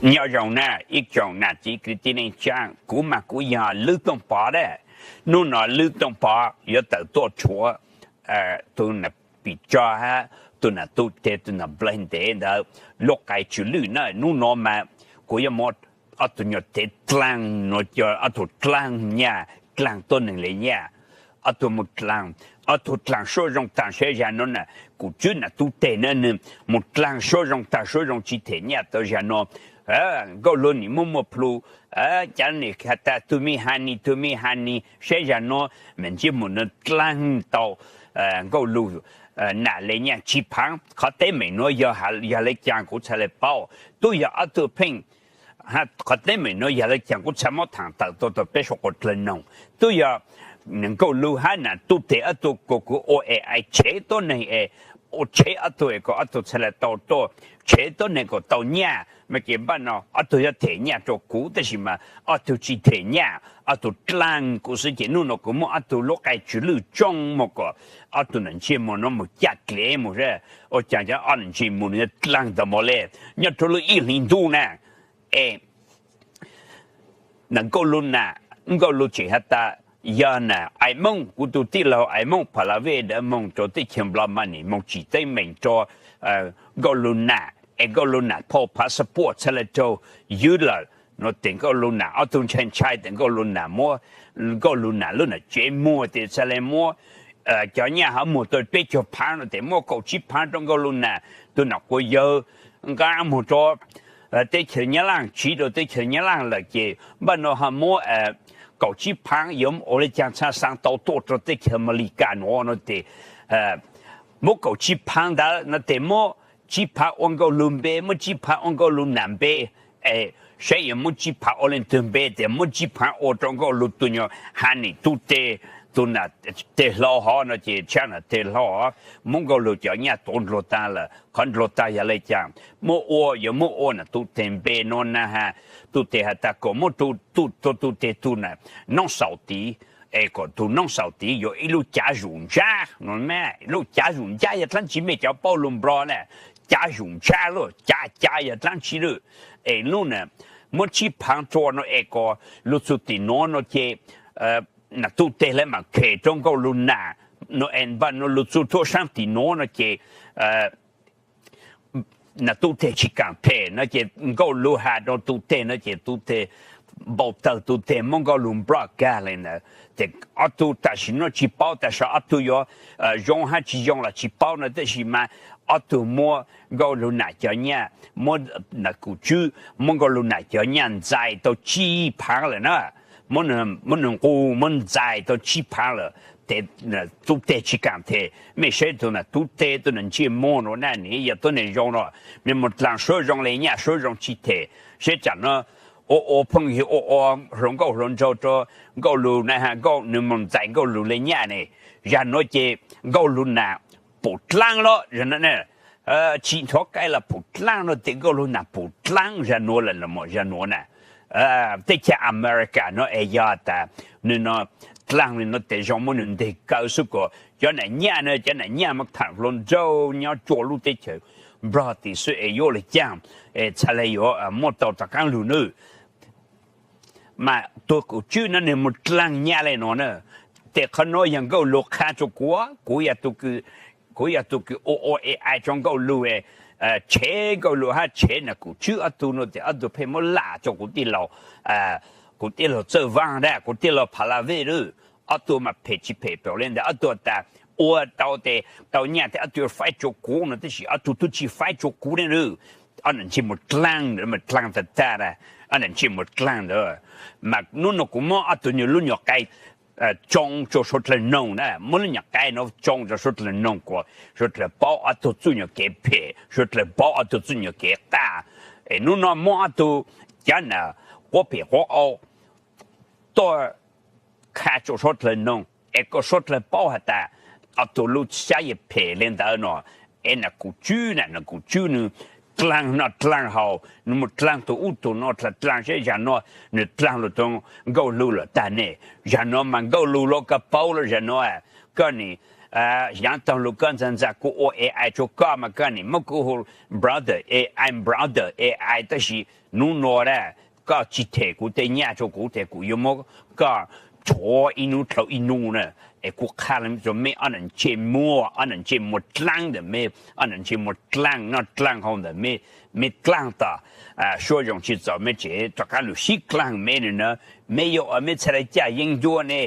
Nyob zoo na ib tsoom nam txiv kwv tij neej tsa, kuv mas kuv yog Lwb Tooj Pov dab. Hnub no Lwb Tooj Pov yuav tawm tuaj tshuav tus nam pim tso hab tus nam tu teg tus nam nplaig ntev ntawd lub qai tsw lwj na. Hnub no mas kuv yuav muab ob tug nyuag tev dlaag no, ob tug dlaag nyaj, dlaag tuab neeg le nyaj. Ob tug mus dlaag, ob tug dlaag suab zoo taag seb zag no na, kuv tswb nam tub teg na nwg mus dlaag suab zoo taag suab zoo tsi them nyaj tau zag no. Nkauj Lug nim muaj muaj plhu, cov nim has tas tug me ha ni tug me ha ni seb zag no, mas ntsej muag no dlaag tau Nkauj Lug nam le nyaj tsi phaav. Qhov teeb meem nuav yog le caag kuv txhad le paub, tub yog ob tug pheej, qhov teeb meem nuav yog le caag kuv txhad muab thaam tawm tau rua peb suav dlawg noog. Tub yog Nkauj Lug hab nam tub teg ob tug kuas kuv ua es tshev tuab neeg es, ua tshev ob tug es kom ob tug txhad le tau tuaj, tshev tuab neeg kom tau nyaj mas ces npaj no ob tug yuav them nyaj rua kuv, tab sis mas ob tug tsi them nyaj, ob tug dlaag kuv xwb. Ces hnub no kuv muab ob tug lub qai tsw lwj tsoo moog kom ob tug nam ntsej muag no moog caj dlev moog seb ua caag cov ob nam ntsej muag no dlaag tau mog le nyob rua lub ib hlis ntuj na. Es nam Nkauj Lug nam, Nkauj Lug tseem has tas yog nam Ais Moob, kuv tug tij laug Ais Moob Pha La Vej ntawd moog rua teb chaws Nplog mas nim moog tsim teeb meem rua Nkauj Lug nam es Nkauj Lug nam phauj passport txhad le raug ywj lawm no tes Nkauj Lug nam ob tug ntshai ntshai tes Nkauj Lug nam muab, Nkauj Lug nam lub nam tsev muag tes txhad le muab cov nyaj hab muag tau peb caug phaav no tes muab kaum tsib phaav rua Nkauj Lug nam tug nam quas yawg nqaa moog rua teb chaws Nyab Laaj, tsiv rua teb chaws Nyab Laaj lawm ces npaj no ho muab kaum tsib phaav yuav ua le caag txhad xaa tau tuaj rua teb chaws Amelikas nuav no tes muab kaum tsib phaav ntawd no tes muab tsib phaav ua Nkauj Lug npe, muab tsib phaav ua Nkauj Lug nam npe, es saib yuav muab tsib phaav ua leej twg npe tes muab tsib phaav ua rua Nkauj Lug tug nyuag ha nim tub teg, tug nam teg hlau hov no ces tshab nam teg hlau hov, muab Nkauj Lug cov nyaj tuav ndlua taag lawm. Qhov ndlua taag yog le caag? Muab ua, yuav muab ua nam tub teg npe no na has, tub teg has tas kom muab tug, tug tug teg tug nam noob xaus tid, es kom tug noob xaus tid yuav ib lub cav zug ntsab no. Lub cav zug ntsab yog dlaab tsi mej cov paub lug Nplog na? Cav zug ntsab lub cav, cav yog dlaab tsi lawm? Es lub na, muab tsib phaav rua no es kom lug txug tim nuav no ces nam tub teg le maam khem rua Nkauj Lug nam no es npaj no lug txug tuab saab tim nuav no ces nam tub teg tsi kaam phem no ces Nkauj Lug has rua tub teg no ces tub teg npau tawg, tub teg muab Nkauj Lug nploj kag le ntawd. Ces ob tug tam sim no tsi paub tas sav ob tug yuav zoo hab tsi zoo los tsi paub no, tab sis mas ob tug muab Nkauj Lug nam cov nyaj, muab nam Kum Tswb muab Nkauj Lug nam cov nyaj ntxais tau tsib phaav lawm na. Muab nwg nqus muab ntxais tau tsib phaav lawm. Tub teg tsi kaam them, mej saib tug nam tub teg tug nam ntsej muag nuav na, nwg yog tuab neeg zoo no, nwg moog dlaag suab zoo le nyaj suab zoo tsi them. Saib tsam no ua ua phooj ywg ua ua hluas nkauj hluas nraug rua Nkauj Lug na, nwg moog ntxais Nkauj Lug le nyaj ne. Zag nuav ces Nkauj Lug nam pum dlaab los, tsi nthuav kaij los pum dlaab no tes Nkauj Lug nam pum dlaab zag nuav lawm los mas zag nuav na. Teb chaws America no es yog tas nwg no dlaag le no tes zoo muab nwg nteg kaw xwb, kom cov nam nyaj no, cov nam nyaj moog thaam hluas nraug nyob tsua lub teb chaws Nplog tim xwb es yuav le caag es txhad le yuav muab tau rov qaab lug nawb. Mas tug Kum Tswb no nwg moog dlaag nyaj le no na. Tes qhov nuav yog Nkauj Lug qha rua kuv, kuv yog tug kws ua ua e ai rua Nkauj Lug, tshev Nkauj Lug hab tshev nam Kum Tswb ob tug no tes ob tug pheej muab lam rua kuv tij laug, kuv tij laug Txawj Vaaj dab, kuv tij laug Pha La Vej lawm. Ob tug mas phem tsi phem pem le ntawd, ob tug tas ua tau tes tau nyaj tes ob tug faib rua kuv no, tab sis ob tug tub tsi faib rua kuv ne lawm. Ob nam ntsej muag dlaag ntawd mas dlaag tag tag, ob nam ntsej muag dlaag ntawd. Mas nub no kuv muab ob tug nyuag lub nyuag qai tsoo rua suav dlawg noog na, muab lub nyuag qai no tsoo rua suav dlawg noog kom suav dlawg paub ob tug txuj nyuag kev phem, suav dlawg paub ob tug txuj nyuag kev qaj. Es nub no muab ob tug cov nam quab phem quab qau tuaj qha rua suav dlawg noog es kom suav dlawg paub has tas ob tug lub sab yawg phem le ntawd no. Es nam Kum Tswb na, nam Kum Tswb nwg dlaag noj dlaag haus, nwg moog dlaag tug ub tug no, dlaag dlaag seb zag no nwg dlaag lug rua Nkauj Lug lawm tag ne. Zag no mas Nkauj Lug los koj paub lawm zag no, koj nim Yav tag los koj ntxag ntxag kuv ua ai rua koj mas koj nim muab kuv hu brother, ai brother, ai, tab sis nub nua na, koj tsi them kuv tej nyaj rua kuv tes kuv yuav muab koj rhuav ib nub dlau ib nub na. Es kuv qha le rua mej ob nam ntsej muag, ob nam ntsej muag dlaab ntawm mej, ob nam ntsej muag dlaaj noj dlaaj haus ntawm mej, mej dlaaj tom suab zoo tsi txaus mej tsev rov qaab lug sib dlaaj mej na. Mej yuav ua mej txhaj le caj yeeb ncuab ne.